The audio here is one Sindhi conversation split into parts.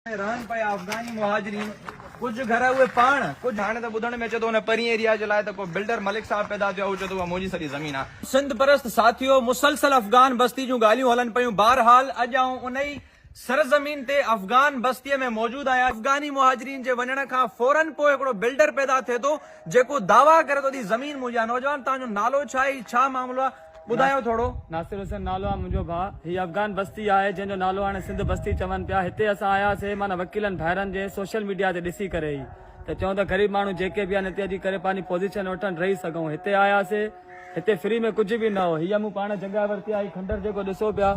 ۾ رهن پيا افغاني مهاجرين ڪجهه گهر اهي پاڻ ڪجهه هاڻي ته ٻڌڻ ۾ اچي ٿو ان پرين ايريا جي لاء ته ڪو بلڊر ملڪ صاحب پيدا ٿيو آهي هو چئي ٿو اها منهنجي سڄي زمين آهي. سنڌ پرست ساٿيو مسلسل افغان بستي جون ڳالهيون هلن پيون بهرحال اڄ آئون انهي سرزمين تي افغان بستي ۾ موجود آهيان افغاني مهاجرين جي وڃڻ کان فورن پوء هڪڙو بلڊر پيدا ٿئي ٿو جيڪو دعويٰ ڪري ٿو ته هي زمين منهنجي آهي نوجوان توهان جو نالو ڇا آهي هي ڇا معاملو آهي ٻڌايو ٿورو. ناصر حسين نالو آ منهنجو ڀاء. هي افغان بستي آهي جنهن جو نالو هاڻي سنڌ بستي چون پيا. هتي اسان آياسي معنيٰ وڪيلن ڀائرن جي سوشل ميڊيا تي ڏسي ڪري ئي ته چون ته غريب ماڻهو جيڪي به آهن هتي اچي ڪري پنهنجي پوزيشن وٺن رهي سگهون هتي آياسي هتي فري ۾ ڪجهه به نه هو هيء مون پاڻ جڳهه ورتي آهي هي کنڊر جيڪو ڏسو پيا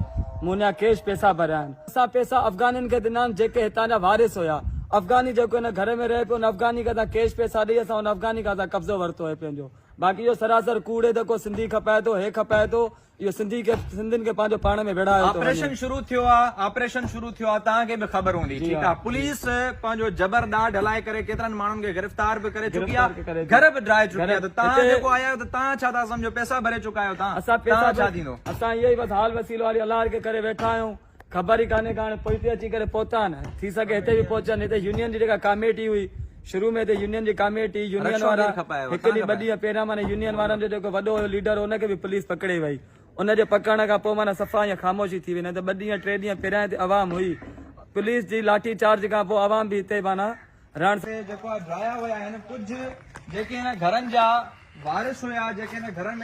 مون هن جا ڪيش پيسا ڀريا آهن. اسان پيسا افغانين کي ڏنا آهن جيڪي هتان جا وارث هيا افغاني جيڪو هن گهر ۾ رهي پيو ان افغاني کي اسان ڪيش پيسا ڏئي اسان ان افغاني کان اسان قبضو ورتو آهي پنهنجو. باقي اهو سراسر ڪوڙ هي ته ڪو سنڌي کپائي ٿو هي کپائي ٿو اهو سنڌي کي سنڌين کي پنهنجو پاڻ ۾ ويڙهايو ٿو وڃي. آپريشن شروع ٿيو آ آپريشن شروع ٿيو آ توهان کي به خبر هوندي جي ٺيڪ ها آ پوليس پنهنجو جبر ڏاڍ هلائي ڪري ڪيترن ماڻهن کي گرفتار به ڪري چڪي آ گرفتار به ڪري گهر به ڊاهي چڪي گهر آ ته توهان هتي جيڪو آيا آهيو ته توهان ڇا ٿا سمجهو پئسا ڀري چڪا آهيو توهان اسان پئسا توهان ڇا ٿيندو. اسان اهو ئي بس حال وسيلو واري الله کي ڪري ويٺا آهيون. خبر ئي ڪانهي ڪا هاڻي پوئتي اچي ڪري پهتا آهن ٿي سگهي هتي به پهچن هتي يونين جي جيڪا ڪاميٽي هئي شروع ۾ هتي يونين جي ڪاميٽي يونين رڪشو وارا ڪير کپايو هڪ تان ڏينهن ٻه کپايو. ڏينهن پهريان معنيٰ يونين وارن جو جيڪو وڏو هيو ليڊر ان کي به پوليس پڪڙي وئي ان جي پڪڙڻ کان پوء معنيٰ صفا ائين خاموشي ٿي وئي نه ته ٻه ڏينهن ٽي ڏينهن پهريان هتي عوام هئي پوليس جي لاٺي چارج کان پوء عوام به هتي معنيٰ رهڻ جيڪو آهي ڊاهيا ويا آهن ڪجهه جيڪي هن گهرن جا وارث هيا جيڪي هن گهرن ۾.